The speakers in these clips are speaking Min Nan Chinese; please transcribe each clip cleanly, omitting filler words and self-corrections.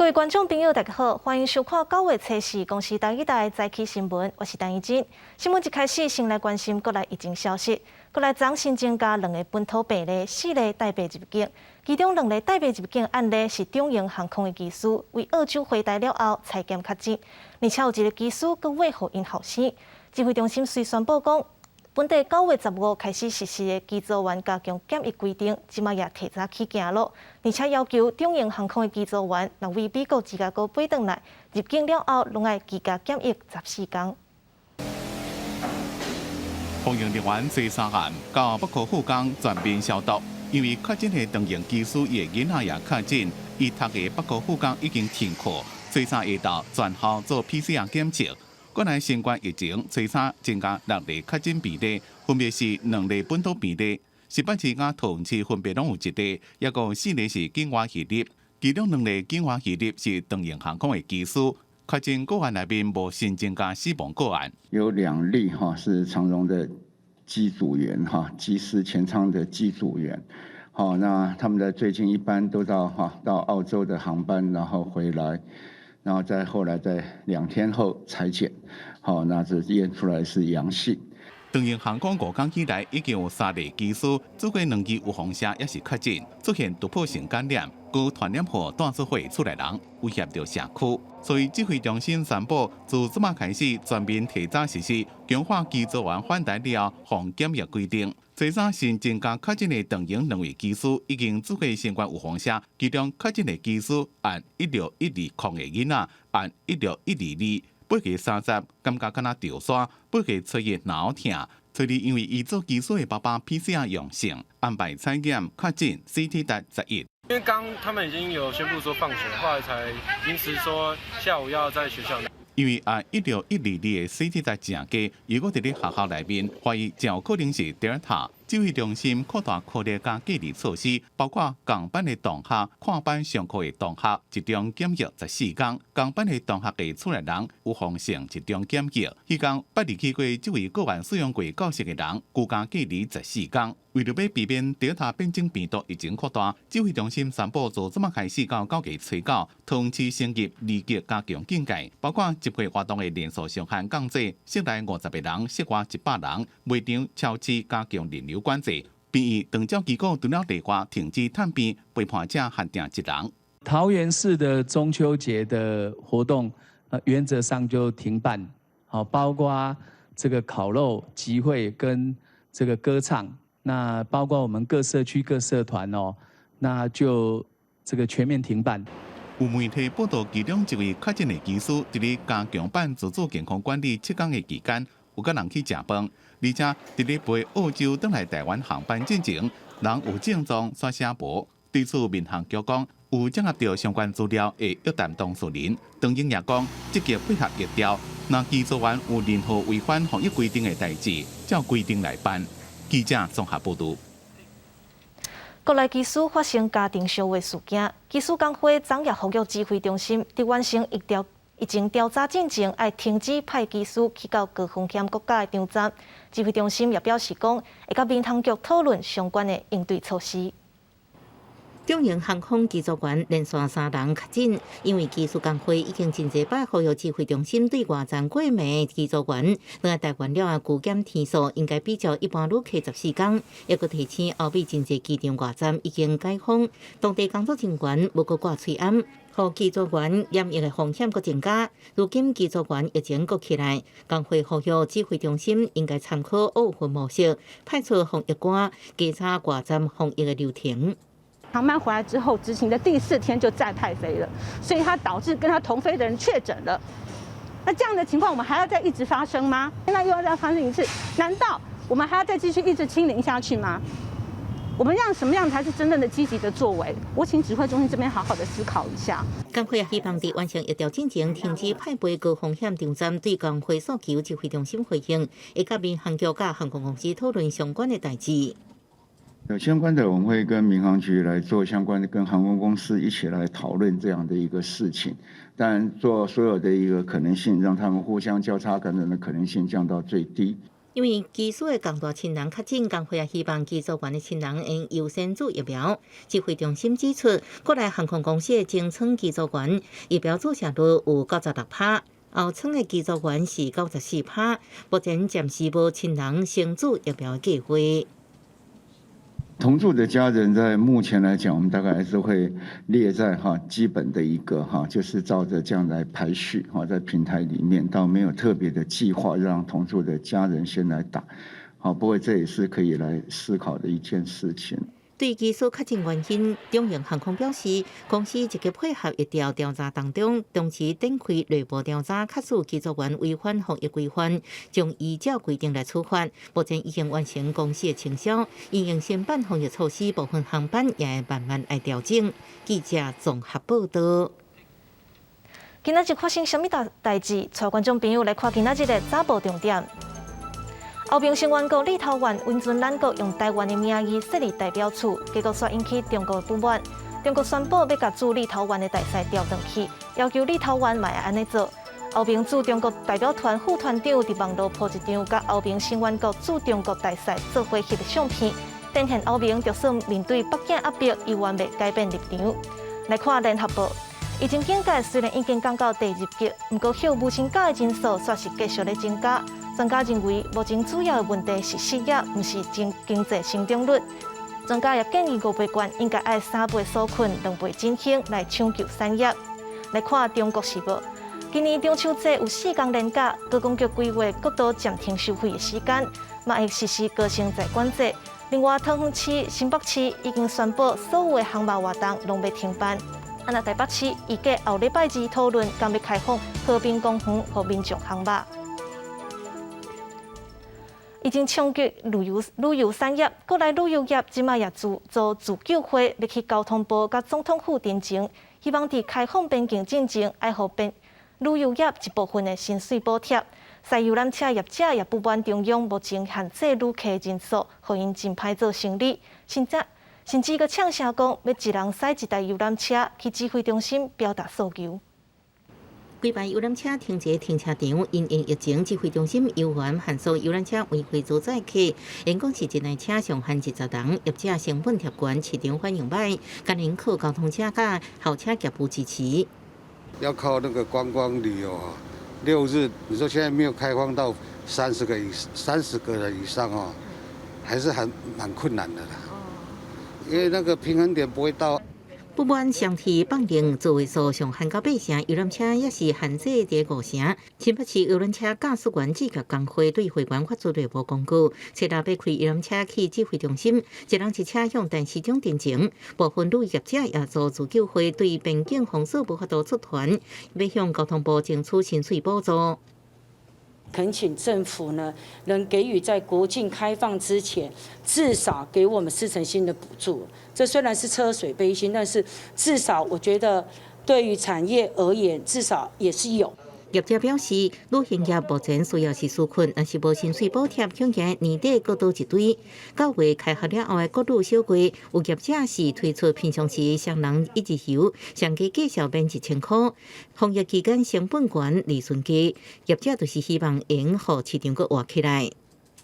各位觀眾朋友，大家好，歡迎收看9月初四公視台語台早起新聞，我是陳怡真。新聞一開始，先來關心國內疫情消息。國內昨新增加兩個本土病例，四例帶病入境，其中兩例帶病入境案例是長榮航空的機師，為澳洲回台了後採檢確診，而且有一個機師閣餵予𪜶後生。指揮中心隨宣布講，本地9月15開始實施的機組員加強檢疫規定，這馬也提早起行囉，而且要求長榮航空的機組員，若為美國芝加哥飛轉來，入境了後，攏愛居家檢疫14天。防疫人員坐三岸到北溪富岡全面消毒，因為確診的長榮機師伊的囡仔也確診，伊讀的北溪富岡已經停課，初三下晝全校做 PCR 檢測。國內新冠疫情初三增加六例確診病例，分別是兩例本土病例，新北市佮桃園市分別攏有一例，抑閣有四例是境外移入，其中兩例境外移入是長榮航空的機師。確診個案內面無新增加死亡個案。有兩例哈是長榮的機組員哈，機師前艙的機組員，好，那他們的最近一班都到哈到澳洲的航班，然後回來，然後再後來在2天後採檢，好，那這驗出來是陽性。長榮航空五天以來已經有三例機師做過兩支預防射，也是確診出現突破性感染，閣傳染予帶做伙厝內人，威脅著社區。所以指揮中心宣布，自這馬開始全面提早實施強化機組員返台了後防檢疫規定。初三新增加確診的長榮兩位機師已經做過新冠預防射，其中確診的機師案16120的囡仔，案16122。8月30，感覺敢若著沙，8月初一腦痛，初二因為伊做機師的爸爸 PCR 陽性，安排採檢確診 CT 值11。因為剛他們已經有宣布說放學，後來才臨時說下午要在學校。因為案16122的 CT 值誠低，如果佇咧學校內面懷疑誠有可能是德爾塔，指揮中心擴大隔離佮隔離措施，包括仝班的同學、跨班上課的同學，集中檢疫14天；仝班的同學的厝內人有風險集中檢疫。彼工捌入去過這位個案使用過教室的人，居家隔離14天。為著欲避免德爾塔變種病毒疫情擴大，指揮中心宣布自這馬開始到9月初9，桃園市升級二級加強警戒，包括集會活動的人數上限降至室內50個人，室外100人，賣場、超市加強人流管制。病院長照機構除了例外停止探病，陪伴者限定一人。桃園市的中秋節的活動，原則上就停辦，好，包括這個烤肉集會跟這個歌唱。那包括我們各社區各社團哦，那就這個全面停辦。有媒體報道，其中一位確診的機師，佇咧加強版自主健康管理7天的期間，有佮人去食飯，而且佇咧飛澳洲轉來台灣航班進前，人有症狀，煞寫無。對此，民航局講有掌握著相關資料，會約談當事人。長榮也講積極配合疫調，若機組員有任何違反防疫規定的代誌，照規定來辦。記者綜合報導。國內機師發生家庭相罵事件，機師工會昨夜呼籲指揮中心，佇完成疫調疫情調查進前，愛停止派機師去到高風險國家的場站。指揮中心也表示講，會佮民航局討論相關的應對措施。長榮航空機組員連續三人確診，因為機師工會已經真濟擺呼籲指揮中心對外站過暝機組員，轉來台灣了後，居檢天數應該比照一般旅客14天。抑閣提醒歐美真濟機場外站已經解封，當地工作人員無閣掛喙罨，予機組員染疫的風險閣增加。如今機組員疫情閣起來，工會呼籲指揮中心應該參考奧運模式，派出防疫官檢查外站防疫的流程。航班回來之後，執行的第四天就再派飛了，所以他導致跟他同飛的人確診了。那這樣的情況，我們還要再一直發生嗎？那又要再發生一次？難道我們還要再繼續一直清零下去嗎？我們讓什麼樣才是真正的積極的作為？我請指揮中心這邊好好的思考一下。工會希望佇完成疫調進前，停止派飛高風險場站，對工會訴求指揮中心回應，會佮民航局佮航空公司討論相關的代誌。有相關的，我們會跟民航局來做相關的，跟航空公司一起來討論這樣的一個事情。但做所有的一個可能性，讓他們互相交叉感染的可能性降到最低。因為機師的仝大親人確診，工會也希望機組員的親人會優先注疫苗。指揮中心指出，國內航空公司的前艙機組員疫苗注射率有96趴，後艙的機組員是94趴。目前暫時無親人先注疫苗的計劃。同住的家人在目前來講，我們大概還是會列在哈基本的一個哈，就是照着這樣來排序哈，在平台裡面倒沒有特別的計劃讓同住的家人先來打，好，不過這也是可以來思考的一件事情。對機師確診原因，長榮航空表示，公司積極配合疫調調查當中，同時展開內部調查，確實機組員違反防疫規範，將依照規定來處罰。目前已經完成公司的清消，因應新版防疫措施，部分航班也會慢慢來調整。記者綜合報道。今仔日發生啥物大代誌？帶觀眾朋友來看今仔日的早報重點。歐盟成員國立陶宛允准咱國用台灣的名義設立代表處，結果煞引起中國不滿。中國宣布欲共駐立陶宛的大使調轉去，要求立陶宛嘛會按呢做。歐盟駐中國代表團副團長佇網路 po 一張佮歐盟成員國駐中國大使做伙翕的相片，展現歐盟就算面對北京壓迫，猶原袂改變立場。來看聯合報，疫情警戒雖然已經降到第二級，毋過歇無薪假的人數煞是繼續咧增加。專家認為，目前主要的問題是失業，毋是經經濟成長率。專家也建議五倍券應該愛三倍紓困，兩倍振興來搶救產業。來看中國時報，今年中秋節有四工連假，觀光局規劃國道暫停收費的時間，嘛會實施高升載管制。另外，桃園市、新北市已經宣布所有的航馬活動攏欲停辦。啊，若台北市預計後禮拜二討論，敢欲開放河濱公園予民眾航馬。已經衝擊旅遊旅遊產業，國內旅遊業這擺也組做自救會，欲去交通部佮總統府陳情，希望佇開放邊境進前，愛予邊旅遊業一部分的薪水補貼。駛遊覽車業者也不滿中央目前限制旅客人數，予𪜶真歹做生理，甚至甚至閣嗆聲講，欲一人駛一台遊覽車去指揮中心表達訴求。規排遊覽車停佇停車場，因應疫情，指揮中心猶原限縮遊覽車違規載載客，因講是一台車上限20人，業者成本貼懸，市場反應歹，干焦靠交通車佮校車業務支持。要靠那個觀光旅遊啊，六日你說現在沒有開放到30個人以上哦，還是很蠻困難的啦。因為那個平衡點不會到。不滿雙鐵放令座位數上限到八成，遊覽車也是限制佇五成。新北市遊覽車駕駛員志協工會對會員發出內部公告，初六欲開遊覽車去指揮中心，一人一車向陳市長陳情。部分旅業者也組自救會對邊境封鎖無法度出團，欲向交通部爭取薪水補助。懇請政府呢，能給予在國境開放之前，至少給我們四成薪的補助。這雖然是車水杯薪，但是至少我覺得對於產業而言，至少也是有。業者表示，旅行業目前需要是紓困，若是無薪水補貼，恐驚年底閣倒一堆。9月開學了後的國旅小月，有業者是推出平常時雙人一日遊，上低價數免1000箍。防疫期間成本懸，利潤低，業者就是希望會予市場閣活起來。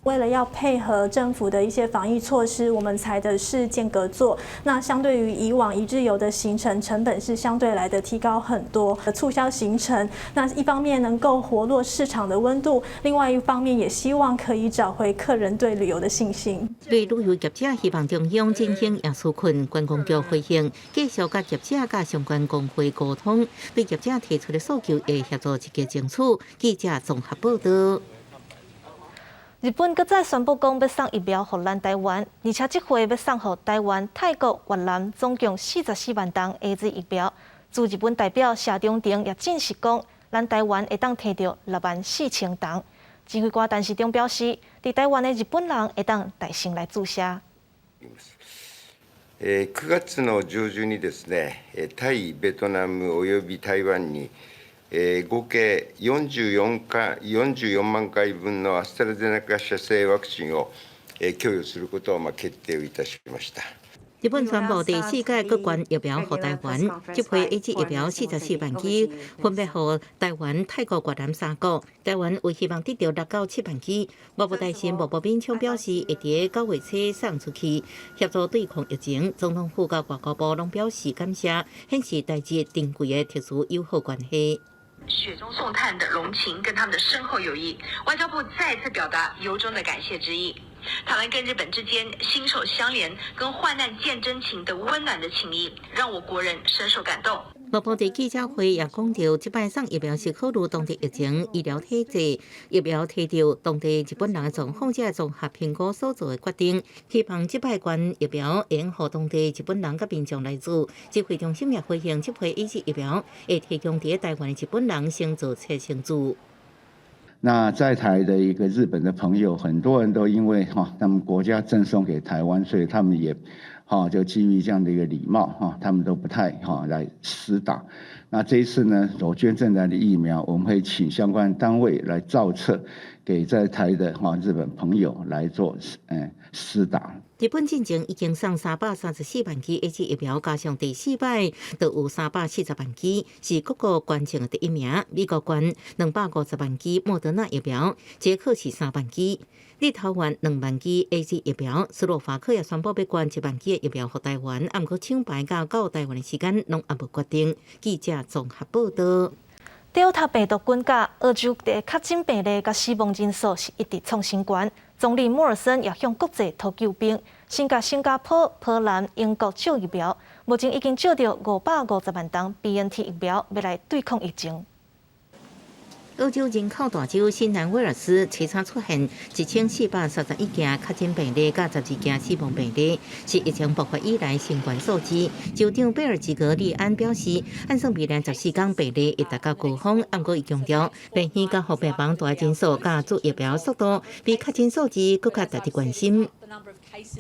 為了要配合政府的一些防疫措施，我們採的是間隔座。那相對於以往一日遊的行程，成本是相對來的提高很多。促銷行程，那一方面能夠活絡市場的溫度，另外一方面也希望可以找回客人對旅遊的信心。對旅遊業者希望中央振興也紓困，觀光局回應，繼續佮業者佮相關工會溝通，對業者提出的訴求會協助積極爭取。記者綜合報道。日本閣再宣布講欲送疫苗予咱台灣，而且這回欲送予台灣、泰國、越南總共44萬筒 AZ 疫苗。駐日本代表謝長廷也證實講，咱台灣會當提著6萬4千筒。指揮官陳時中表示，佇台灣的日本人會當代先來注射。 9月の上旬にですね、タイ、ベトナムおよび台湾に合計44万回分のアストラゼネカ社製ワクチンを供与することを決定をいたしました。日本宣布第四擺閣捐疫苗予台灣，這批 AZ 疫苗44萬劑，分別予台灣、泰國、越南三國。台灣有希望得著6到7萬劑。外務大臣木部敏充表示，會佇9月初送出去協助對抗疫情。總統府佮外交部攏表示感謝，顯示台日珍貴的特殊友好關係。雪中送炭的隆情跟他們的深厚友誼，外交部再次表達由衷的感謝之意。台灣跟日本之間心手相連、跟患難見真情的溫暖的情誼，讓我國人深受感動。木部佇記者會也講著，這擺送疫苗是考慮當地疫情、醫療體制、疫苗提著當地日本人的狀況，這綜合評估所做的決定。希望這擺捐疫苗會予當地日本人佮民眾來做。指揮中心也歡迎這批 AZ 疫苗會提供佇台灣的日本人先做測試做。那在台的一個日本的朋友，很多人都因為哈，他們國家贈送給台灣，所以他們也哈就基於這樣的一個禮貌哈，他們都不太哈來施打。那這一次呢，所捐贈來的疫苗，我們會請相關單位來造冊，給在台的哈日本朋友來做施打。日本進前已經送334萬劑 AZ 疫苗，加上第四擺，就有340萬劑，是各國捐贈的第一名。美國捐250萬劑莫德納疫苗，捷克是3萬劑，立陶宛2萬劑 AZ 疫苗，斯洛伐克也宣布欲捐1萬劑的疫苗予台灣，毋過廠牌佮到台灣的時間攏猶無決定。記者綜合報道。 Delta 病毒滾價，澳洲的確診病例佮死亡人數是一直創新高。總理莫爾森也向國際討救兵，先共新加坡、波蘭、英國借疫苗，目前已經借著550萬筒 BNT 疫苗，欲來對抗疫情。澳洲人口大州新南威爾斯初三出現1431件確診病例，佮12件死亡病例，是疫情爆發以來新懸數字。州長貝爾吉格利安表示，按算未來14天病例會達到高峰，毋過伊強調，病院佮病房大人數佮注疫苗速度，比確診數字閣較值得關心。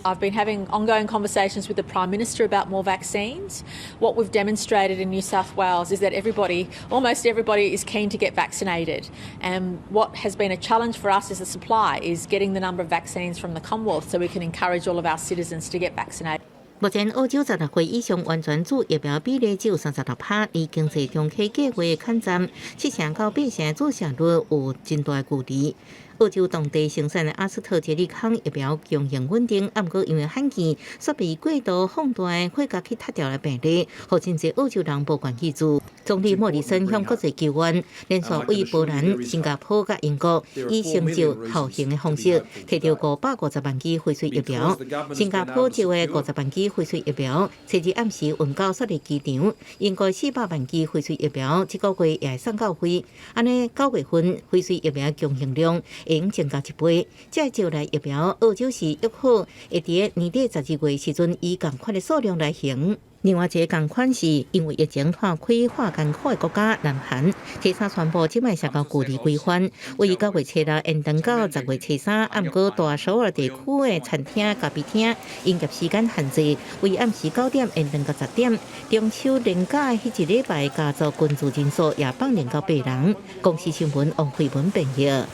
I've been having ongoing conversations with the Prime Minister about more vaccines. What we've demonstrated in New South Wales is that everybody, almost everybody, is keen to get vaccinated. And what has been a challenge for us is the supply, is getting the number of vaccines from the Commonwealth so we can encourage all of our citizens to get vaccinated. 目前澳洲16歲以上完全注疫苗比例只有36趴，離經濟重啟計畫坎站7成到8成注射率有真大距離。澳洲當地生產的阿斯特捷利康疫苗供應穩定，毋過因為罕見設備過度放大血壓去塌掉的病例，予真濟澳洲人無願意注。總理莫里森向國際求援，連續對波蘭、新加坡佮英國以先借後還的方式，提著550萬劑輝瑞疫苗。新加坡借的50萬劑輝瑞疫苗，初二暗時運到雪梨機場。英國400萬劑輝瑞疫苗，這個月也會送到位。按呢9月份輝瑞疫苗供應量會用增加一倍。這借來疫苗，澳洲是約好會佇年底12月時陣以仝款的數量來還。另外一個仝款是因為疫情拖開化艱苦的國家南韓，初三宣布這擺社交距離規範，為9月初六延長到10月初三。毋過大首爾地區的餐廳、咖啡廳營業時間限制，為暗時9點延長到10點。中秋連假的彼一禮拜，家族群聚人數也放寬到8人。公視新聞王慧文編譯。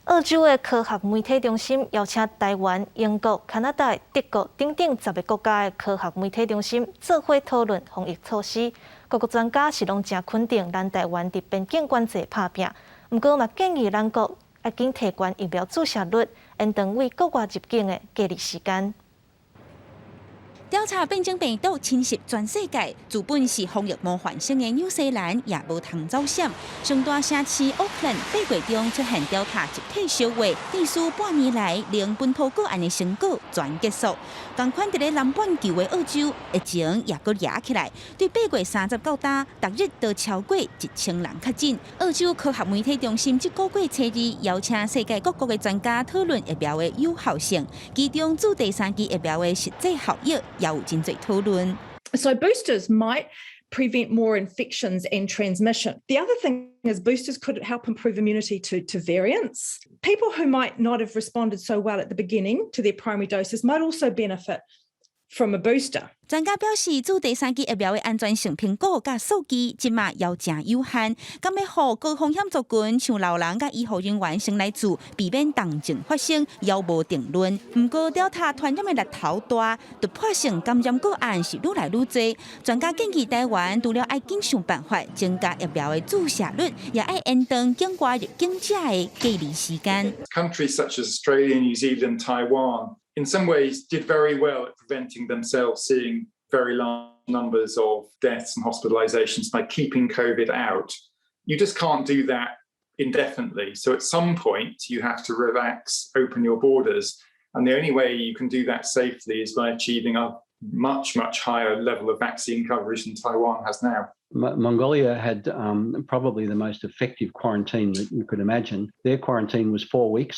澳洲的科學媒體中心邀請台灣、英國、加拿大、德國等等10個國家的科學媒體中心做伙討論防疫措施。各國專家是攏誠肯定咱台灣佇邊境管制拍拚，毋過嘛建議咱國愛緊提懸疫苗注射率，延長對國外入境的隔離時間。調查變種病毒侵襲全世界，自本是防疫模範生的紐西蘭也無通走閃。上大城市奧克蘭8月中出現 Delta 集體相話，歷史半年來零本土個案的成果全結束。仝款佇咧南半球的澳洲，疫情也閣夯起來，對8月30到今，逐日都超過1000人確診。澳洲科學媒體中心這個月初二邀請世界各國的專家討論疫苗的有效性，其中注第三劑疫苗的實際效益也有真濟討論。 So boosters might prevent more infections and transmission. The other thing is boosters could help improve immunity to variants. People who might not have responded so well at the beginning to their primary doses might also benefit from a booster. 專家表示，注第三劑疫苗的安全性評估佮數據，這馬猶誠有限。敢欲予高風險族群，像老人佮醫護人員先來注，避免重症發生，猶無定論。毋過，Delta 傳染的力頭大，突破性感染個案是愈來愈濟。專家建議台灣除了愛緊想辦法增加疫苗的注射率，也愛延長境外入境者的隔離時間。 Countries such as Australia, New Zealand, Taiwan, in some ways did very well at preventing themselves seeing very large numbers of deaths and hospitalizations by keeping COVID out. You just can't do that indefinitely. So at some point, you have to relax, open your borders. And the only way you can do that safely is by achieving a much, much higher level of vaccine coverage than Taiwan has now. Mongolia had probably the most effective quarantine that you could imagine. Their quarantine was 4 weeks.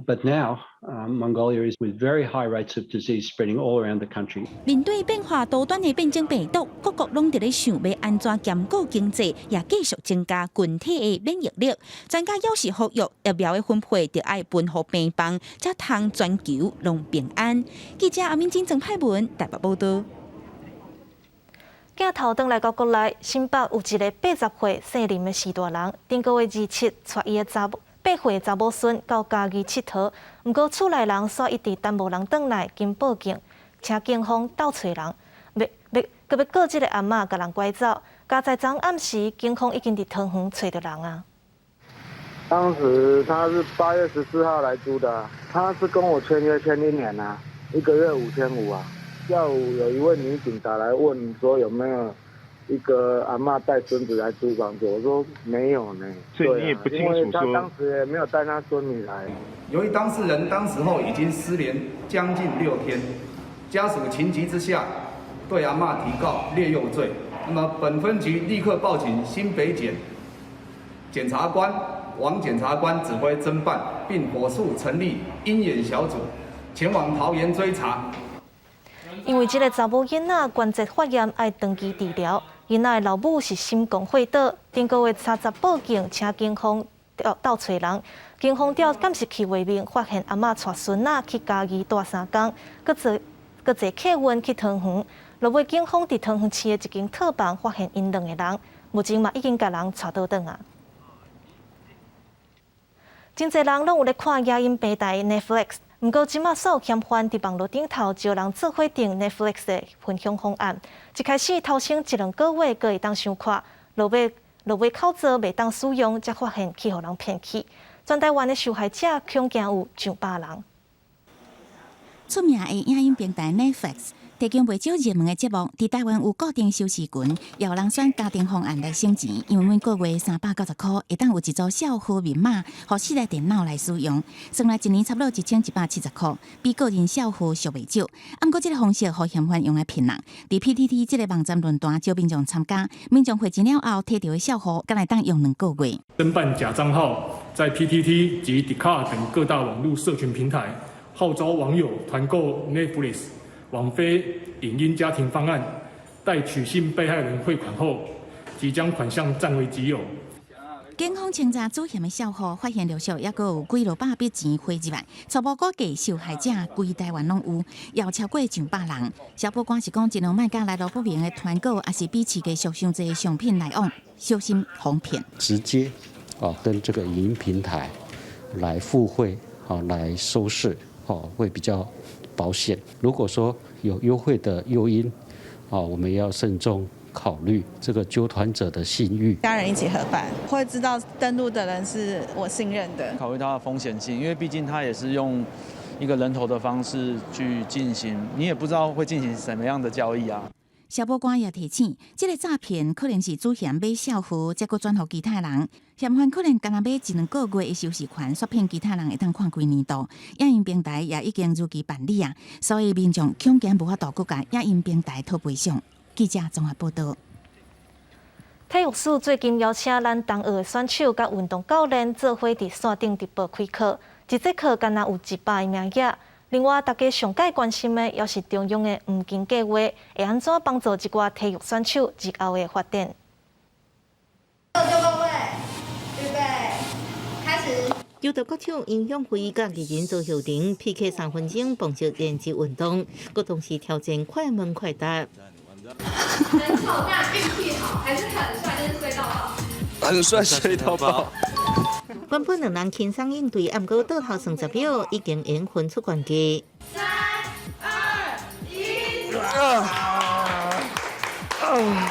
But now Mongolia is with very high rates of disease spreading all around the country. 面對變化多端的變種病毒，各國攏佇咧想欲按怎兼顧經濟，也繼續增加群體的免疫力。專家猶是呼籲疫苗的分配，著愛分予病房，才通全球攏平安。記者阿敏晶、曾派文台北報道。鏡頭轉來到國內，新北有一个80歲姓林的序大人，頂個月27帶伊的查某8歲查某孫到嘉義𨑨迌，毋過厝內人煞一直等無人轉來，經報警，請警方鬥揣人，欲欲閣欲告這个阿嬤共人拐走。佳哉昨暗時，警方已經佇桃園揣著人啊。當時他是8月14號來租的，他是跟我簽約簽一年啊，一個月5500啊。下午有一位女警打來問說有沒有一個阿嬤帶孫子來租房子，我說沒有呢。所以你也不清楚說，因為他當時也沒有帶他孫女來。由於當事人當時候已經失聯將近6天，家屬情急之下對阿嬤提告掠誘罪，那麼本分局立刻報請新北檢檢察官王檢察官指揮偵辦，並火速成立鷹眼小組前往桃園追查。因為這个查某囡仔關節發炎，愛長期治療。囡仔的老母是心狂火倒，頂個月30報警，請警方鬥鬥揣人。警方調監視器畫面，發現阿嬤帶孫仔去嘉義蹛3工，閣坐閣坐客運去桃園。落尾警方佇桃園市的一間套房發現𪜶兩个人，目前嘛已經共人帶倒轉啊。真濟人攏有咧看影音平台 Netflix。毋過，這馬煞有嫌犯佇網路頂頭招人做伙訂 Netflix 的分享方案。一開始頭先一兩個月閣會當收看，落尾落尾口座袂當使用，才發現去予人騙去。全台灣的受害者恐驚有上百人。出名的影音平台 Netflix 提供袂少熱門的節目，佇台灣有固定收視群，也有人選家庭方案來省錢，因為每個月390箍，會當有一組帳號密碼，予四台電腦來使用，算來一年差不多1170箍，比個人帳號俗袂少。毋過這个方式予嫌犯用來騙人，佇 PTT 這个網站論壇招民眾參加，民眾匯錢了後，提著的帳號，敢會當用2個月。偵辦假帳號，在 PTT 及 Dcard 等各大網路社群平台號召網友團購 Netflix 網飛影音家庭方案，待取信被害人匯款後，即將款項佔為己有。警方清查主嫌的帳戶，發現陸續猶閣有幾落百筆錢匯入來，初步估計受害者規台灣攏有，也超過上百人。消保官是講，盡量莫共來路不明的團購，抑是比市價俗傷濟的商品來往，小心防騙。直接啊，跟這個影音平台來付費啊，來收視，哦，會比較保險。如果說有優惠的誘因，啊，我們要慎重考慮這個揪團者的信譽。家人一起合辦，會知道登錄的人是我信任的。考慮它的風險性，因為畢竟它也是用一個人頭的方式去進行，你也不知道會進行什麼樣的交易啊。消保官也提醒，這个詐騙可能是主嫌買帳號，再閣轉予其他人。嫌犯可能干焦買一兩個月的收視權，煞騙其他人會當看規年度。影音平台也已經如期辦理啊，所以民眾恐驚無法度閣共影音平台討賠償。記者綜合報道。體育署最近邀請咱東奧的選手佮運動教練做伙佇線頂直播開課，一節課敢若有100個名額。另外，大家上蓋關心的，猶是中央的黃金計畫，會按怎幫助一寡體育選手日後的發展。就各位，預備，開始。柔道國手楊勇緯佮藝人周秀玲 PK 3分鐘棒球練習運動，閣同時挑戰快問快答。人醜但運氣好，還是很帥，但是衰到爆。很帥，衰到爆。原本兩人輕鬆應對，毋過倒頭算10秒，已經贏分出關機。 3、2、1。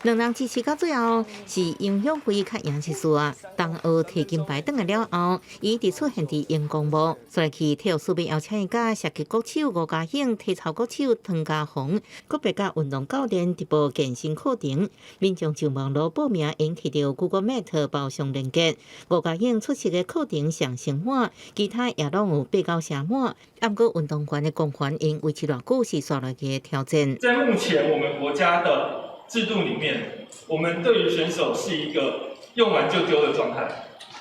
兩人支持到最後，是楊勇緯較贏一絲啊。東奧提金牌轉來了後，伊一直出現佇熒光幕。煞來去體育署邀請伊佮射擊國手吳家興、體操國手湯家鴻，閣別佮運動教練直播健身課程。民眾上網路報名，會提著 Google Meet 包廂連結。吳家興出席的課程上盛滿，其他也攏有八九成滿。毋過運動員的光環會維持偌久是煞來的挑戰。在目前我們國家的制度裡面，我們對於選手是一個用完就丟的狀態。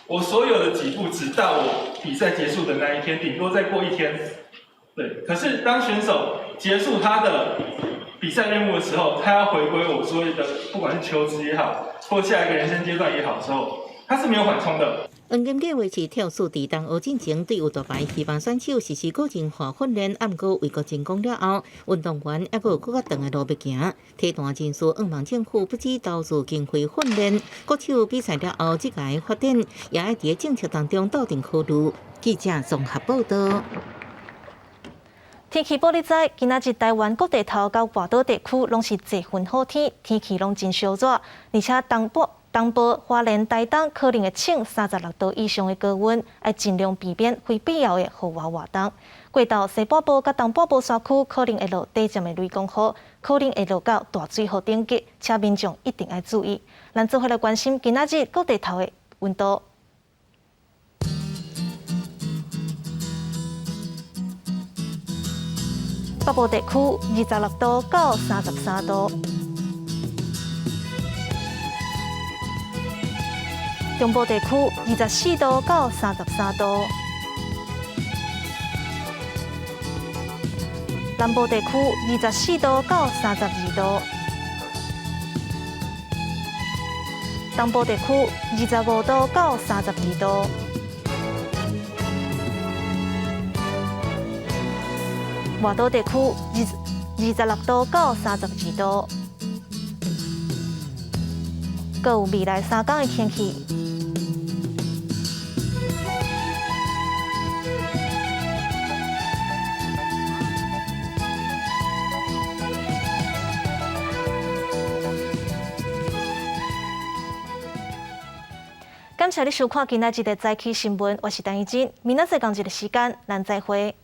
我所有的給付只到我比賽結束的那一天，頂多再過一天。對，可是當選手結束他的比賽任務的時候，他要回歸我所謂的，不管是求職也好，或下一個人生階段也好的時候，他是沒有緩衝的。黃金計劃是跳水佇東奧進前對有大牌希望選手實施個人化訓練，毋過為國成功了後，運動員猶閣有閣較長的路欲行。體壇人士向望政府不止投入經費訓練，國手比賽了後，這個發展也愛佇政策當中鬥陣考慮。記者綜合報道。天氣報你知，今仔日台灣各地頭佮外島地區攏是濟雲好天，天氣攏真燒熱，而且東部、花蓮、台東可能會衝36度以上的高溫，愛盡量避免非必要的戶外活動。過晝西半部佮東半部山區可能會落短暫的雷公雨，可能會落到大水雨等級，請民眾一定愛注意。咱做伙來關心今仔日各地頭的溫度。北部地區26度到33度。中部地區24度到33度，南部地區24度到32度，東部地區25度到32度，外島地區26度到32度，閣有未來3天的天氣。感謝你收看今仔日的早起新聞，我是陳怡靜，明仔載仝一个時間，咱再會。